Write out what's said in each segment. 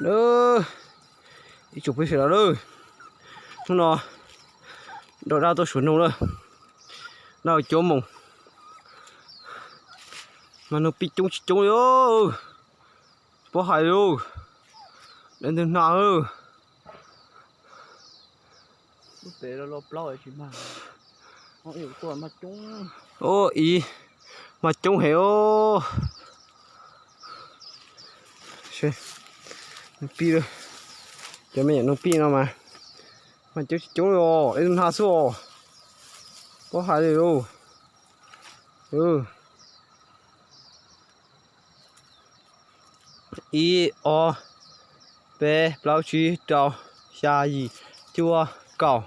Ib tsoom phooj ywg sawv daws, hnub no rov dab tuaj suav noog lawm, dab cuab moos, mas noog pij coob tsis coob li, tsis paub hais li, dai ntug nag. Ib, mag coob heev os. Noog pij, cov me nyuam noog pij no mas mag coob tsis coob li os, dai ntug nag xwb os, paub hais li lauj. Ib, ob, peb, plaub, tsib, rau, xya, yim, cuaj, kaum,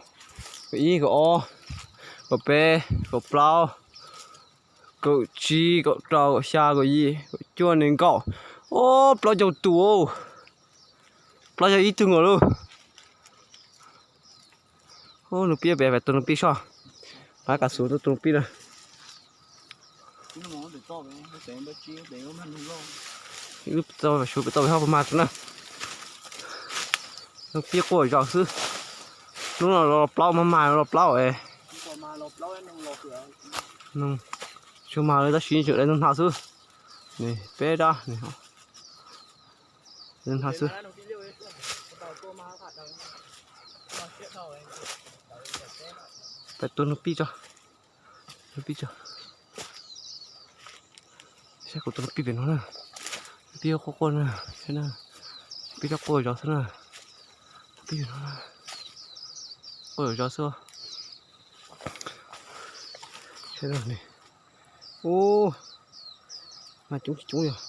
kaum ib, kaum ob, kaum peb, kaum plaub, kaum tsib, kaum rau, kaum xya, kaum yim, kaum cuaj, nees nkaum. Ob, plaub caug tus, plaub caug ib tug nkaus lauj. Noog pij, peb tua noog pij soj, pab kav xus tua noog pij na. Ib lub txoj suav pem toj pem hauv puas mag rau na. Noog pij quaj zom zaws xwb. Hnub no los plaub, mag mag los plaub es. Noog tsuas mag li tab sis tseem dai ntug nag xwb. Peb dab, dai ntug nag xwb. Peb tua noog pij tso, noog pij tso. Saib kuv tua noog pij pem no na. Pij quaj quaj na, saib na. Pij toj quaj zom zaws xwb na. Pij no, quaj zom zaws xwb. Saib na. Ub, mag coob tsis coob li os.